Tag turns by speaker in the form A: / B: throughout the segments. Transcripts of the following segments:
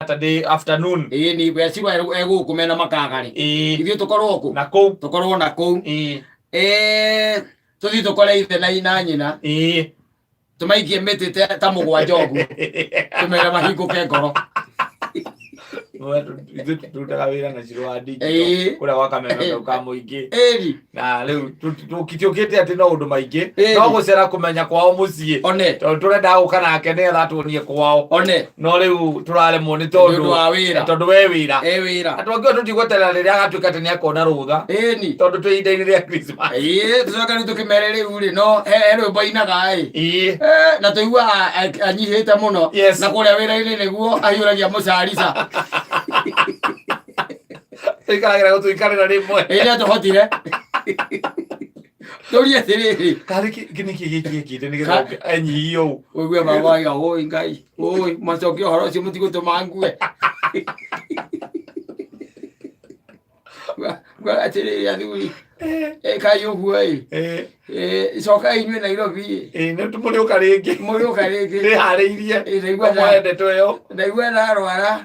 A: Saturday afternoon.
B: Ĩĩ ni wecirwa egũkũ mena makaga rĩ, ithuĩ tũkorwo kũ?
A: Na kũu.
B: Tũkorwo na kũu. Tũthiĩ tũkore ithe na na nyina, tũmaikie mĩtĩ ta 7 ũguo, tũmere mahingũke ngoro.
A: Ithuĩ tũrutaga wĩra na Ciro wa digital kũrĩa gwa Kameme kau ka mũingĩ. Na rĩu tũkĩte atĩ no ũndũ maingĩ, no gũcera kũmenya kwao mũciĩ,
B: One.
A: tondũ tũrenda gũka nake nĩgetha atuonie kwao,
B: One.
A: No rĩu tũraremwo nĩ
B: nĩ
A: tondũ
B: ũndũ wa wĩra.
A: Tondũ we wĩra.
B: E wĩra.
A: Na twangĩo tũtigweterera rĩrĩa agatuĩka atĩ nĩ akona rũtha, tondũ twĩ ihinda-inĩ rĩa Christmas.
B: Ĩĩ, tũcoke rĩu tũkĩmere rĩu rĩ, no he rwĩmbo ainaga ĩ. Na tũiguaga anyihĩte mũno. Na kũrĩa wĩra-inĩ nĩguo ahiũragia mũcarica.
A: Tũikaragĩra gũtũikarĩra rĩmwe.
B: Ĩĩ, nĩ atũhotire tũrie atĩrĩrĩ.
A: Karĩ nĩkĩ gĩkĩ gĩkĩte nĩgetha enyihie ũũ?
B: Ũigue baba aiga, "Ũi Ngai, ũi macokia ũhoro ũcio, mũtigũtũma ngue." Ngua atĩrĩrĩ, athuri, ĩkai ũguo ĩ. Cokai inyuĩ Nairobi ĩ.
A: Nĩ mũrĩũka rĩngĩ.
B: Mũrĩũka rĩngĩ.
A: Ndĩharĩirie.
B: Ndaigua
A: Mwene ndeto ĩyo.
B: Ndaigua ndarwara.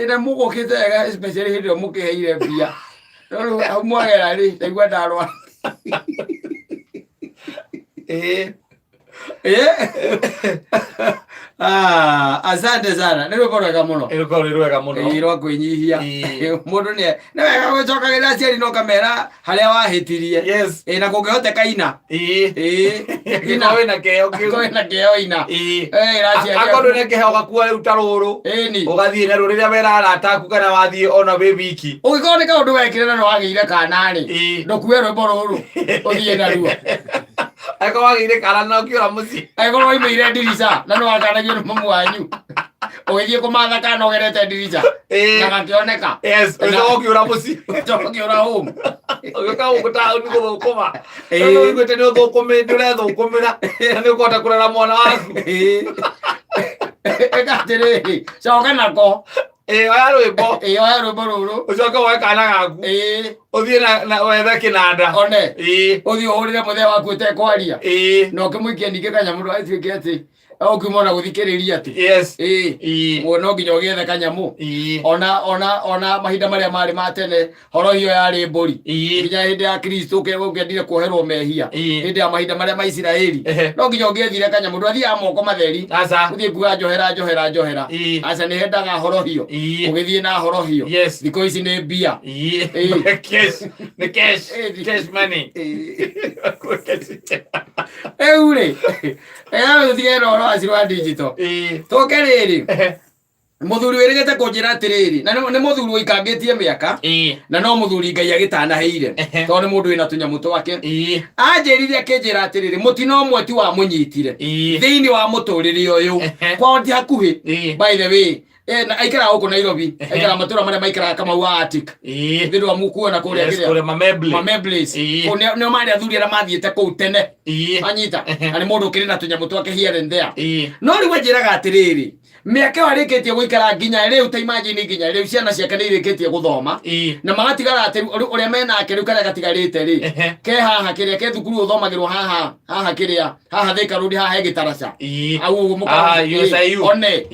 B: Na mũgũkĩte wega, especially hĩndĩ ĩyo mũkĩheire mbia, no rĩu hau mwagera rĩ, ndaigua ndarwara. Ah, asante sana, nĩ rwĩmbo rwega mũno.
A: Ĩrũkorwo rwĩ rwega mũno.
B: Ĩĩ, rwa kwĩnyihia. Mũndũ nĩ wega gũcokagĩra aciari no kamera harĩa wahĩtirie. Ĩĩ, na kũngĩhoteka ina. Ĩĩ, ina.
A: Angĩkorwo wĩna kĩheo kĩu.
B: Angĩkorwo wĩna kĩheo, ina. Ĩĩ, aciari
A: Akorwo
B: aku.
A: nĩ kĩheo gakua rĩu ta rũrũ, ũgathiĩ naruo rĩrĩa wera arata aku kana wathiĩ ona wĩ wiki.
B: Ũngĩkorwo nĩ kaũndũ wekire na nĩ wagĩire kana rĩ, ndũkue rwĩmbo rũrũ ũthiĩ naruo.
A: Angĩkorwo wagĩire kana na ũkĩũra mũciĩ.
B: Angĩkorwo waimĩire ndirica na nĩ wakanagio nĩ mamu wanyu ũgĩthiĩ kũmatha kana ũgerete ndirica na gakĩoneka.
A: Ũgĩcoka ũkĩũra mũciĩ.
B: Ũgĩcoka ũkĩũra home.
A: Ũgĩũka gũkũ taũni gũthũkũma. Rĩu ũiguĩte nĩ ũthũkũmĩte, ũrethũkũmĩra na nĩ ũkũhota kũrera mwana waku.
B: Ĩka atĩrĩrĩ, coka nako.
A: Ĩĩ, oya rwĩmbo.
B: Ĩĩ, oya rwĩmbo rũrũ.
A: Ũcoke woe kana gaku. Ũthiĩ na wethe kĩnanda.
B: One. Ũthiĩ ũhũrĩre mũthee waku ũtekwaria. Na ũkĩmũikia ningĩ kanyamũ ndũgatuĩke atĩ ũkiuma ona gũthikĩrĩria atĩ. No nginya ũgĩethe kanyamũ. Ona mahinda marĩa marĩ ma tene, horohio yarĩ mbũri. Nginya hĩndĩ ya Kristo ũkĩendire kuoherwo mehia. Hĩndĩ ya mahinda marĩa ma Isiraeli. No nginya ũngĩethire kanyamũ, ndwathiaga moko matheri.
A: Aca.
B: Ũthiĩ kuga njohera, njohera, njohera. Aca, nĩ hendaga horohio. Ũgĩthiĩ na horohio. Thikũ ici nĩ mbia.
A: Cash. Nĩ cash. Cash money.
B: Rĩu rĩ, tũtige na ũhoro wa Ciro wa digital. Tũke rĩrĩ. Mũthuri wĩrĩgĩte kũnjĩra atĩrĩrĩ, na nĩ mũthuri ũikangĩtie mĩaka, na no mũthuri Ngai agĩtanahĩire, tondũ nĩ mũndũ wĩna tũnyamũ twake. Anjĩrire, akĩnjĩra atĩrĩrĩ, mũtino ũmwe ti wamũnyitire thĩinĩ wa mũtũrĩre ũyũ. Kwao ti hakuhĩ, by the way. Na aikaraga gũkũ Nairobi, aikaraga matũra marĩa maikaraga Kamau wa Arctic. Thĩinĩ wa mukuona kũrĩa
A: Yes,
B: kĩrĩa.
A: kũrĩa Mamebli.
B: Mameblis. Kũu nĩo marĩ athuri arĩa mathiĩte kũu tene. Anyita. Na nĩ mũndũ ũkĩrĩ na tũnyamũ twake here and there. No rĩu anjĩraga atĩrĩrĩ, mĩaka ĩyo arĩkĩtie gũikara nginya rĩu, ta imagine, nginya rĩu ciana ciake nĩ irĩkĩtie gũthoma, na magatigara atĩ rĩu ũrĩa menake rĩu, karĩa gatigarĩte rĩ, ke haha kĩrĩa ke thukuru ũthomagĩrwo haha haha kĩrĩa haha Thika Road, haha he gĩtaraca au ũguo.
A: Ah, USIU.
B: One.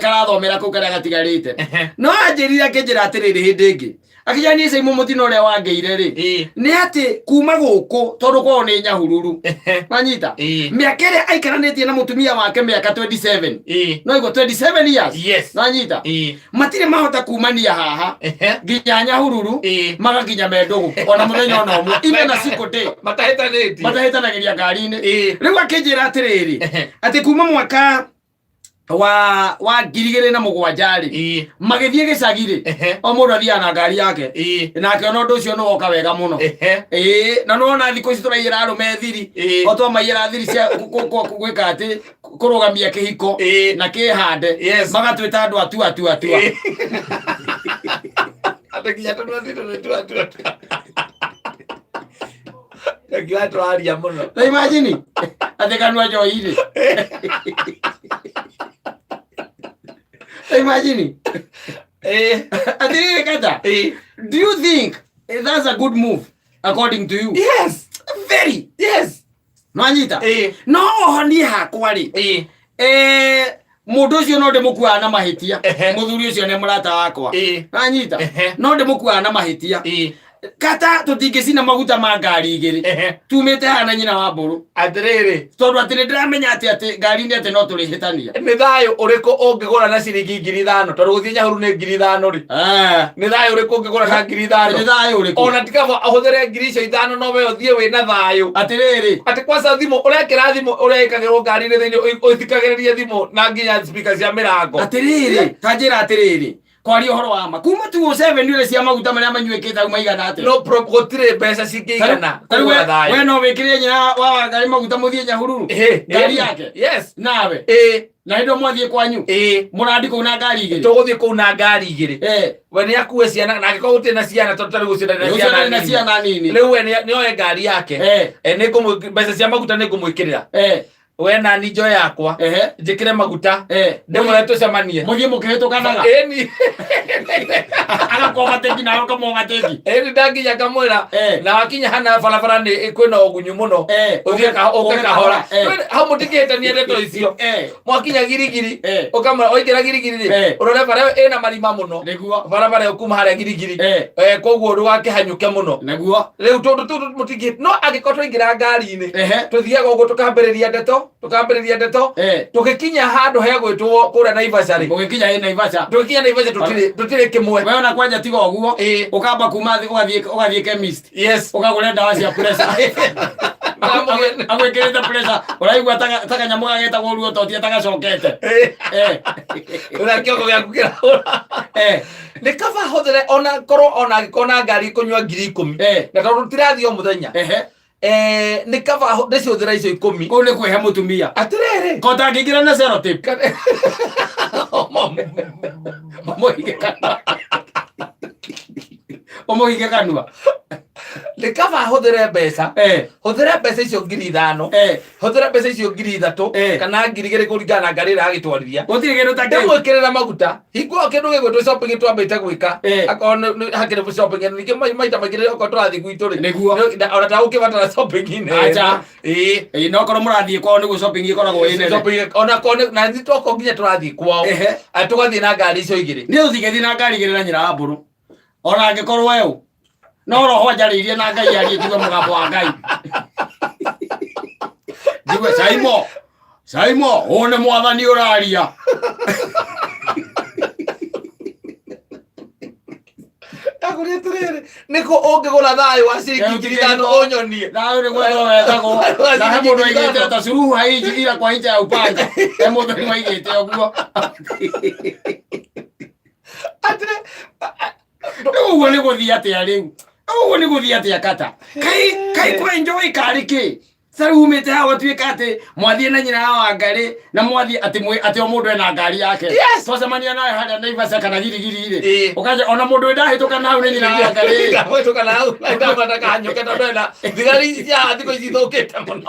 B: Karathomera kũu karĩa gatigarĩte. No anjĩrire, akĩnjĩra atĩrĩrĩ, hĩndĩ ĩngĩ akĩnjĩra, niĩ Caimũ, mũtino ũrĩa wangĩire rĩ, nĩ atĩ kuma gũkũ, tondũ kwao nĩ Nyahururu, wanyita? Mĩaka ĩrĩa aikaranĩtie na mũtumia wake, mĩaka 27, no igua 27 years. Wanyita? Matirĩ mahota kumania haha nginya Nyahururu, magakinya me ndũgũ ona mũthenya ona ũmwe, even a single day.
A: Matahĩtanĩtie.
B: Matahĩtanagĩria ngari-inĩ. Rĩu akĩnjĩra atĩrĩrĩ, atĩ kuma mwaka wa 2007 rĩ, magĩthiĩ gĩcagi rĩ, o mũndũ athiaga na ngari yake. Nake ona ũndũ ũcio nĩ woka wega mũno. Ĩĩ, na nĩwona thikũ ici tũraiyĩra arũme thiri. O twamaiyĩra thiri cia gwĩka atĩ kũrũgamia kĩhiko na kĩhande, magatwĩta andũ atua atua atua.
A: Atĩ nginya tũnua twitũ nĩ tua tua tua. Nginya tũraria mũno.
B: Na imagine atĩ kanua njohi-rĩ, na imagine atĩrĩrĩ kata, do you think that's a good move according to you?
A: Yes.
B: Very.
A: Yes.
B: Nwanyita? No oho niĩ hakwa rĩ, Mũndũ ũcio no ndĩmũkuaga na mahĩtia. Mũthuri ũcio nĩ mũrata wakwa. Nanyita. No ndĩmũkuaga na mahĩtia. Kata tũtingĩcina maguta ma ngari igĩrĩ. Tumĩte haha na nyina wa mbũrũ.
A: Atĩrĩrĩ.
B: Tondũ atĩ nĩ ndĩramenya atĩ atĩ ngari-inĩ atĩ no tũrĩhĩtania.
A: Nĩ thayũ ũrĩkũ ũngĩgũra na ciringi 5,000 tondũ gũthiĩ Nyahururu nĩ 5,000 rĩ? Nĩ thayũ ũrĩkũ ũngĩgũra na 5,000?
B: Nĩ thayũ ũrĩkũ?
A: Ona ti kaba ũhũthĩre 5,000 no we ũthiĩ wĩna thayũ.
B: Atĩrĩrĩ.
A: Atĩ kwanza thimũ ũrekĩra thimũ ũrĩa ĩkagĩrwo ngari-inĩ thĩinĩ ũthikagĩrĩrie thimũ na nginya speaker cia mĩrango.
B: Atĩrĩrĩ, ta njĩra atĩrĩrĩ, kwaria ũhoro wa ma kuma 207 ũrĩa cia maguta marĩa manyuĩkĩte hau maigana atĩa?
A: No pro gũtirĩ mbeca cingĩigana
B: Ta rĩu
A: kũgũra thayũ.
B: we no wĩkĩrĩre nyina wa Wangari maguta mũthiĩ Nyahururu ngari yake?
A: Yes.
B: Nawe? Na hĩndĩ ĩyo mwathiĩ kwanyu mũrandi kũu na ngari igĩrĩ?
A: Tũgũthiĩ kũu na ngari igĩrĩ. We nĩ akue ciana na angĩkorwo gũtirĩ na ciana tondũ tarĩu ũcio ndarĩ na
B: Ũcio
A: ciana
B: ndarĩ na
A: nini.
B: ciana nini.
A: Rĩu we nĩ oe ngari yake. Nĩ mbeca cia maguta nĩ ngũmwĩkĩrĩra. We na ni njoe yakwa. Njĩkĩre maguta. Ndĩmwĩre tũcemanie.
B: Mũthiĩ mũkĩhĩtũkanaga.
A: Ĩni.
B: Agakuovateki nawe ũkamwovateki.
A: Ĩni ndakinya ngamwĩra. Na wakinya hana barabara nĩ kwĩna ũgunyu mũno. Ũthiĩ ũke kahora. Hau mũtingĩhĩtania ndeto icio. Mwakinya girigiri. Ũkamwĩra waingĩra girigiri rĩ. Ũrore bara ĩyo ĩna marima mũno.
B: Nĩguo.
A: Barabara ĩyo kuma harĩa girigiri. Koguo ndũgakĩhanyũke mũno.
B: Nĩguo.
A: Rĩu tondũ tũu mũtingĩ no angĩkorwo twaingĩra ngari-inĩ tũthiaga ũguo tũkambĩrĩria ndeto tũkambĩrĩria ndeto tũgĩkinya handũ hegwĩtwo kũrĩa Naivasha rĩ.
B: Mũgĩkinya ĩ Naivasha.
A: Tũgĩkinya Naivasha tũtirĩ tũtirĩ kĩmwe.
B: We ona kwanja tiga ũguo. Ũkamba kuma thĩ ũgathiĩ ũgathiĩ chemist.
A: Yes.
B: Ũkagũre ndawa cia pressure. Agwĩkĩrĩte pressure ũraigua ta kanyamũ gagetagwo ruo totie ta gacokete.
A: Ũrĩa kĩongo gĩaku kĩrahũra. Nĩ kaba hũthĩre ona korwo ona angĩkorwo na ngari ĩkũnyua 10,000. Na tondũ tũtirathiĩ o mũthenya. Nĩ kaba ndĩcihũthĩra icio 10.
B: Kũu nĩ kwĩhe mũtumia.
A: Atĩrĩrĩ.
B: Ko ũtangĩingĩra na sellotape. Ũmũhinge kanua. Ũmũhinge kanua.
A: Nĩ kaba hũthĩre mbeca. Hũthĩre mbeca icio 5,000. Hũthĩre mbeca icio 3,000 kana 2,000 kũringana na ngari ĩrĩa agĩtwarithia.
B: Gũtirĩ kĩndũ ta kĩu.
A: Ndĩmwĩkĩrĩra maguta. Hingo ĩyo kĩndũ gĩgwĩtwo shopping twambĩte gwĩka. Akorwo hakĩrĩ shopping ningĩ maita maingĩ okorwo tũrathiĩ gwitũ rĩ.
B: Nĩguo.
A: Ona tagũkĩbatara shopping nene.
B: Acha.
A: Ĩĩ.
B: No korwo mũrathiĩ kwao nĩguo shopping ĩkoragwo ĩ nene.
A: Shopping ona korwo na ithuĩ tokorwo nginya tũrathiĩ kwao. Tũgathiĩ na ngari icio igĩrĩ.
B: Niĩ tũtingĩthiĩ na ngari igĩrĩ na nyina wa mbũrũ. Ona angĩkorwo eũ. No roho njarĩirie na Ngai arie njigue mũgambo wa Ngai. Njigue Saimo. Saimo, ũyũ nĩ mwathani ũraria.
A: Ndakũria atĩrĩrĩ, nĩkũ ũngĩgũra thayũ wa ciringi 5,000 ũnyonie?
B: Thayũ nĩ gwethwo wethagwo. Na he mũndũ aigĩte ta suluhu haiji ila kwa nja ya upanga. He mũndũ aigĩte ũguo.
A: Atĩ
B: Rĩu ũguo nĩ gũthiĩ atĩa rĩu? Ũguo nĩ gũthiĩ atĩa kata? Kai kai kwa enjoy karĩ kĩ? Sasa rĩu umĩte haha ũgatuĩka atĩ mwathiĩ na nyina wa Wangarĩ na mwathiĩ atĩ mwĩ atĩ o mũndũ ena ngari yake.
A: Yes.
B: Twacemania nawe harĩa Naivasha kana Girigiri rĩ. Ũkanja ona mũndũ ndahĩtũka na hau nĩ nyina wa Wangarĩ.
A: Ndahĩtũka na hau ndamata kanyũke tondũ ena thigari cia thikũ ici ithũkĩte mũno.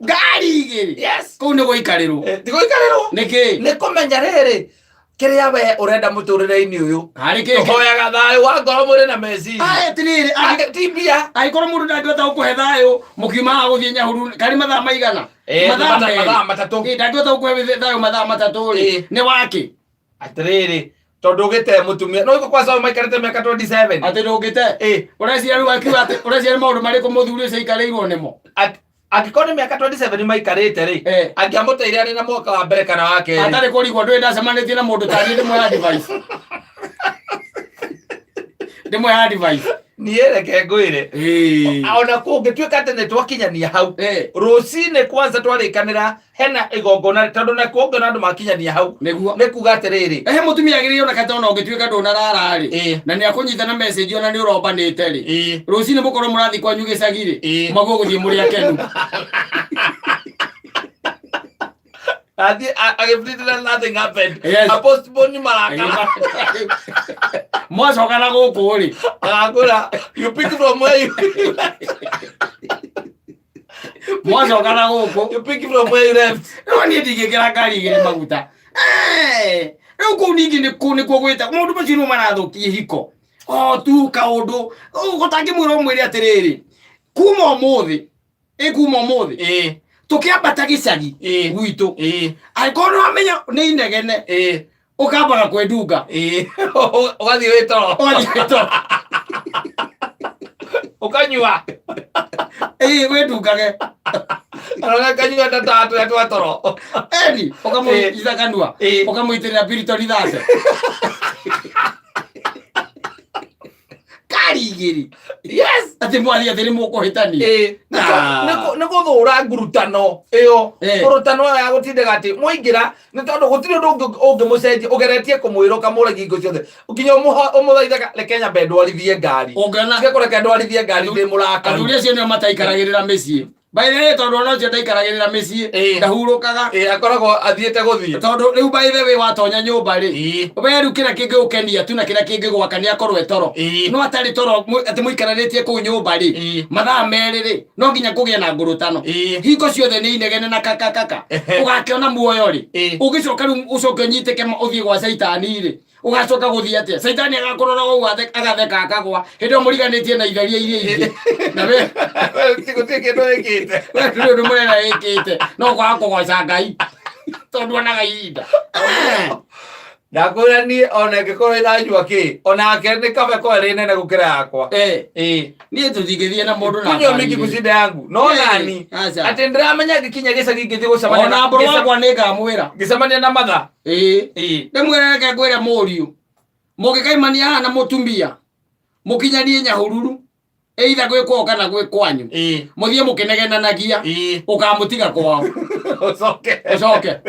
B: Ngari igĩrĩ.
A: Yes.
B: Kũu nĩ gũikarĩrwo.
A: Ti gũikarĩrwo.
B: Nĩkĩ?
A: Nĩ kũmenya rĩrĩ kĩrĩa we ũrenda mũtũrĩre-inĩ ũyũ.
B: Harĩ kĩ?
A: Tũhoyaga thayũ wa ngoro mwĩrĩ na meciria.
B: Aya, atĩrĩrĩ,
A: Ti mbia.
B: Angĩkorwo mũndũ ndangĩhota gũkũhe thayũ mũkiuma haha gũthiĩ Nyahururu, karĩ mathaa maigana?
A: Mathaa merĩ. Mathaa matatũ.
B: Ndangĩhota gũkũhe thayũ mathaa matatũ rĩ, nĩ wakĩ?
A: Atĩrĩrĩ, tondũ ũgĩte mũtumia, no ũguo kwanza maikarĩte mĩaka 27.
B: Atĩ ndũngĩte? Ũreciria rĩu akiuga atĩ, ũreciria nĩ maũndũ marĩkũ mũthuri ũcio aikarĩirwo nĩmo?
A: Angĩkorwo nĩ mĩaka 27 maikarĩte rĩ, angĩamũteire arĩ na mwaka wa mbere kana wa kerĩ.
B: Atarĩ kũrigwo ndũĩ ndacemanĩtie na mũndũ ta niĩ ndĩmũhe advice. Ndĩmũhe advice.
A: Niĩ reke ngwĩre. Ona kũngĩtuĩka atĩ nĩ twakinyania hau. Rũcinĩ kwanza twarĩkanĩra hena igongona tondũ na kũngĩona andũ makinyania hau.
B: Nĩguo.
A: Nĩ kuga atĩrĩrĩ.
B: Ehe mũtumia agĩrĩire ona kata ona ũngĩtuĩka ndũnarara rĩ. Na nĩ akũnyita na message ona nĩ ũrombanĩte rĩ. Rũcinĩ mũkorwo mũrathiĩ kwanyu gĩcagi rĩ. Maguo gũthiĩ mũrĩ akenu.
A: Athiĩ agĩpretend nothing happened.
B: Yes.
A: A postpone marakara.
B: Mwacoka na gũkũ rĩ.
A: Agakũra, you pick from where you
B: Mwacoka na gũkũ.
A: You pick from where you left.
B: No niĩ ndingĩkĩra ngari igĩrĩ maguta. Rĩu kũu ningĩ nĩkuo nĩkuo gwĩta maũndũ macio nĩmo marathũkia ihiko. O tu kaũndũ ũtangĩmwĩra ũmwĩre atĩrĩrĩ, kuma ũmũthĩ, ĩ kuma ũmũthĩ. Tũkĩambata gĩcagi gwitũ, angĩkorwo nĩ wamenya nĩ inegene, ũkambaga kwĩndunga.
A: Ũgathiĩ wĩ toro.
B: Ũgathiĩ wĩ toro.
A: Ũkanyua.
B: Ĩĩ, wĩndungage.
A: Arona kanyua ta ta tũrĩa twa toro.
B: Eni ũkamũnyita kanua, ũkamũitĩrĩra piritori thate kari igĩrĩ. Atĩ mwathiĩ atĩ nĩ mũkũhĩtania.
A: Nĩ gũthũra ngurutano ĩyo. Ngurutano ĩyo ya gũtindĩka atĩ mwaingĩra, nĩ tondũ gũtirĩ ũndũ ũngĩmũcenjia ũgeretie kũmwĩra ũkamũragia hingo ciothe nginya ũmũthaithaga, reke nyambe ndwarithie ngari.
B: Ũngĩona
A: Tiga kũreke ndwarithie ngari ndĩ mũrakaru.
B: Athuri acio nĩo mataikaragĩrĩra mĩciĩ, by the way, tondũ ona ũcio ndaikaragĩrĩra mĩciĩ, ndahurũkaga.
A: Akoragwo athiĩte gũthiĩ.
B: Tondũ rĩu, by the way, watonya nyũmba rĩ, we rĩu kĩrĩa kĩngĩgũkenia tu na kĩrĩa kĩngĩgwaka nĩ akorwo e toro. No atarĩ toro, atĩ mũikaranĩtie kũu nyũmba rĩ, mathaa 2 rĩ, no nginya kũgĩe na ngũrũtano. Hingo ciothe nĩ inegene na kakakaka. Ũgakĩona muoyo rĩ? Ũngĩcoka rĩu ũcoke ũnyitĩke ũthiĩ gwa caitani rĩ, ũgacoka gũthiĩ atĩa? Caitani agakũrora ũguo, agatheka akagwa. Hĩndĩ ĩyo mũriganĩtie na itheria iria ingĩ na we.
A: Gũtirĩ kĩndũ wĩkĩte.
B: We ndũrĩ ũndũ mũnene wĩkĩte, no kwaga kũgoca Ngai tondũ onaga ihinda.
A: Ndakwĩra niĩ ona ĩngĩkorwo ĩranyua kĩ, onake nĩ kaba ĩkorwo ĩrĩ nene gũkĩra yakwa.
B: Niĩ tũtingĩthiĩ na mũndũ na
A: Kunywa
B: ngari
A: mingi
B: igĩrĩ.
A: kucinda yangu no nani
B: Aca.
A: atĩ ndĩramenya ngĩkinya gĩcagi ngĩthiĩ gũcemania
B: Ona mbũrũ wakwa nĩ ngamwĩra.
A: Ngĩcemania na matha.
B: Ndĩmwĩre, reke ngwĩre mũriũ, mũngĩkaimania haha na mũtumia mũkinyanie Nyahururu, either gwĩ kwao kana gwĩ kwanyu, mũthiĩ mũkĩnegenanagia, ũkamũtiga kwao.
A: Ũcoke.
B: Ũcoke.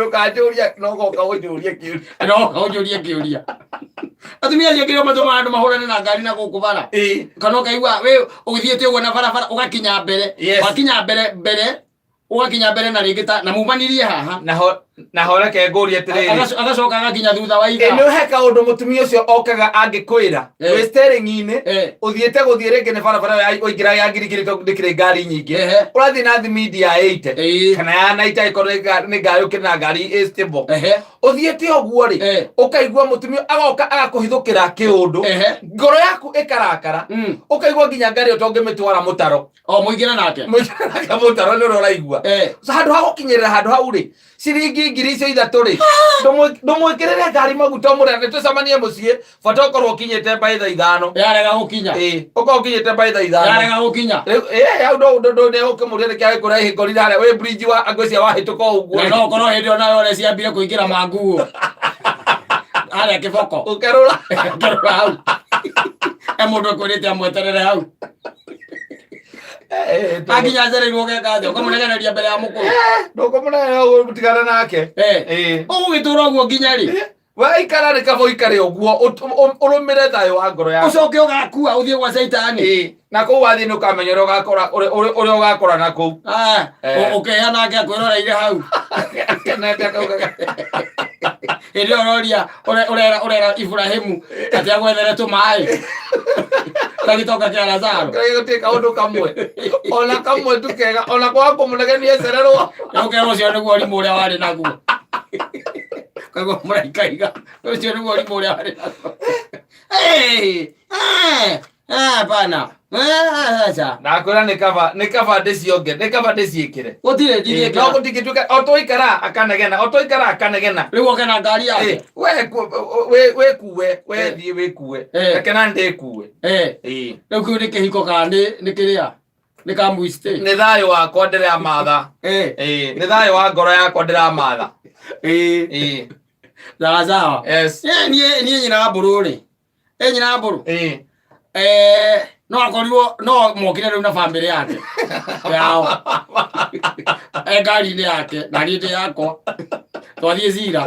A: Ũkanjũria no goka ũnjũrie kĩũria.
B: No ũnjũrie kĩũria. Atumia acio kĩrĩa matũmaga andũ mahũrane na ngari na gũkũ bara, kana ũkaigua we ũgĩthiĩte ũguo na barabara, ũgakinya mbere, wakinya mbere mbere, ũgakinya mbere na rĩngĩ ta na mumanirie haha.
A: Naho reke ngũrie atĩrĩrĩ.
B: Agacoka agakinya thutha wa
A: Ĩ,
B: ithaa.
A: Nĩ he kaũndũ mũtumia ũcio okaga angĩkwĩra wĩ steering-inĩ, ũthiĩte gũthiĩ rĩngĩ nĩ barabara ĩyo ũingĩra ya Ngirigiri tondũ ndĩkĩrĩ ngari nyingĩ, ũrathiĩ na thimindi ya 80 kana ya 90, angĩkorwo nĩ ngari ũkĩrĩ na ngari ĩ stable, ũthiĩte ũguo rĩ, ũkaigua mũtumia agoka agakũhithũkĩra kĩũndũ, ngoro yaku ĩkarakara, ũkaigua nginya ngari ĩyo tongĩmĩtwara mũtaro.
B: O mũingĩre nake.
A: Mũingĩre mũtaro nĩ ũrĩa ũraigua. So handũ ha gũkinyĩrĩra handũ hau rĩ, ciringi 3,000 rĩ, ndũmwĩkĩrĩre ngari maguta, ũmũre nĩ tũcemanie mũciĩ, bata ũkorwo ũkinyĩte mbaĩ thaa 5.
B: Yarega gũkinya.
A: Ĩĩ, ũkorwo ũkinyĩte mbaĩ thaa 5.
B: Yarega gũkinya.
A: Rĩu hau ndũ ũkĩmũria nĩkĩ agĩkũra ĩhĩngorire harĩa wĩ bridge wa ngwĩciria wahĩtũka o ũguo.
B: Na no ũkorwo hĩndĩ ĩyo nayo ũrĩa ciambire kũingĩra manguo harĩa kĩboko.
A: Ũkerũra.
B: Ũkerũra hau e mũndũ ũkwĩrĩte amweterere hau. Akinya acereirwo geka atĩa? Ũkamũnegeneria mbere ya mũkũrũ?
A: Ndũkũmũnegera, ũtigana nake.
B: Ũgũgĩtũra ũguo nginya rĩ?
A: Waikara nĩ kaba ũikare ũguo, ũrũmĩre thayũ wa ngoro yaku.
B: Ũcoke ũgakua ũthiĩ gwa caitani.
A: Na kũu wathiĩ nĩ ũkamenya ũrĩa ũgakora, ũrĩa ũgakora na kũu.
B: Ũkeha nake akwĩroreire hau.
A: Akenete akaugaga.
B: Hĩndĩ ĩyo ũroria ũrera ũrera Iburahĩmu atĩ agwethere tũmaĩ ta gĩtonga kĩa Lazaro.
A: Kĩrĩa gũtirĩ kaũndũ kamwe ona kamwe tu kega ona kwaga kũmũnegenia ecererwo.
B: Ũkerwo ũcio nĩguo ũrimũ ũrĩa warĩ naguo. Kaigua mũraikaiga ũcio nĩguo ũrimũ ũrĩa warĩ naguo. Hey, eh, ah, hapana. Ah, aca.
A: Ndakwĩra nĩ kaba ndĩcionge, nĩ kaba ndĩciĩkĩre.
B: Gũtirĩ
A: Ĩ, no
B: ndingĩkĩra.
A: gũtingĩtuĩka o tũikara akanegena, o tũikara akanegena.
B: Rĩu oke na ngari yake.
A: We wĩkue, we thiĩ wĩkue. Reke na ndĩkue.
B: Rĩu kĩu nĩ kĩhiko kana nĩ kĩrĩa nĩ ka mũicitĩ?
A: Nĩ thayũ wakwa ndĩramatha. Nĩ thayũ wa ngoro yakwa ndĩramatha.
B: Sawa sawa.
A: Yes.
B: Niĩ nyina wa mbũrũ rĩ, nyina wa mbũrũ, no akorirwo no mokire rĩu na bamĩrĩ yake yao e ngari-inĩ yake na niĩ ndĩ yakwa, twathiĩ cira.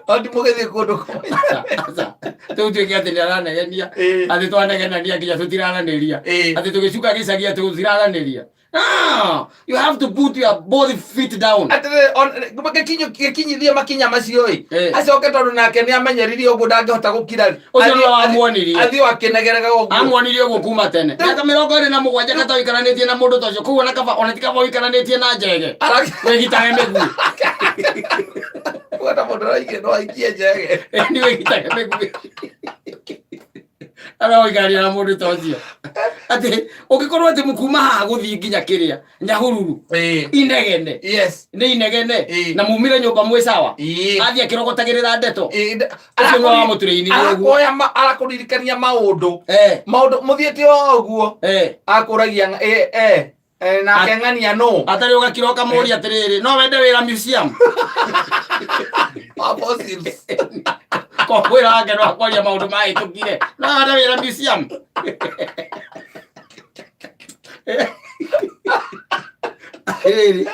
A: No ti mũgĩthiĩ kũndũ kũmwe.
B: Aca, aca. Rĩu tuĩke atĩ nĩ aranegenia, atĩ twanegenania nginya tũtiraranĩria, atĩ tũgĩcuka gĩcagi atĩ tũtiraranĩria. Ah, you have to put your both feet down.
A: Atĩrĩrĩ, gĩkinyithie makinya macio ĩ, acoke tondũ nake nĩ amenyeririe ũguo ndangĩhota gũkira rĩ.
B: Ũcio nĩwe wamuonirie.
A: Athiĩ o akĩnegerega ũguo.
B: Amuonirie ũguo kuma tene. Mĩaka 27 kata ũikaranĩtie na mũndũ ta ũcio. Koguo ona kaba, ona ti kaba ũikaranĩtie na njege. Wĩgitage mĩguĩ.
A: Wenda mũndũ araikie no aikie njege.
B: Nĩ wĩgitage mĩguĩ. Aroigaria na mũndũ ta ũcio atĩ ũngĩkorwo atĩ mũkuma haha gũthiĩ nginya kĩrĩa Nyahururu, inegene nĩ inegene, na mumire nyũmba mwĩ sawa, athiĩ akĩrogotagĩrĩra ndeto. Ũcio nĩ wamũtũrĩinire ũguo.
A: Arakuoya arakũririkania maũndũ, maũndũ mũthiĩte o ũguo, akũragia nake ng'ania nũ.
B: Atarĩ ũgakira ũkamũria atĩrĩrĩ, no wende wĩra museum?
A: Wa fossils.
B: Ko wĩra wake no akwaria maũndũ mahĩtũkire. No wende wĩra museum? Atĩrĩrĩ,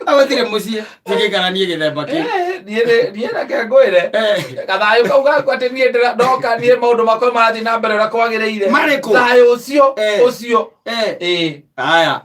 B: agũtirĩ mũciĩ tũgĩkaranie gĩthemba kĩu.
A: Niĩ reke ngwĩre, gathayũ kau gaku atĩ niĩ ndoka niĩ maũndũ makwa marathiĩ na mbere ũrĩa kwagĩrĩire.
B: Marĩkũ?
A: Thayũ ũcio, ũcio.
B: Haya.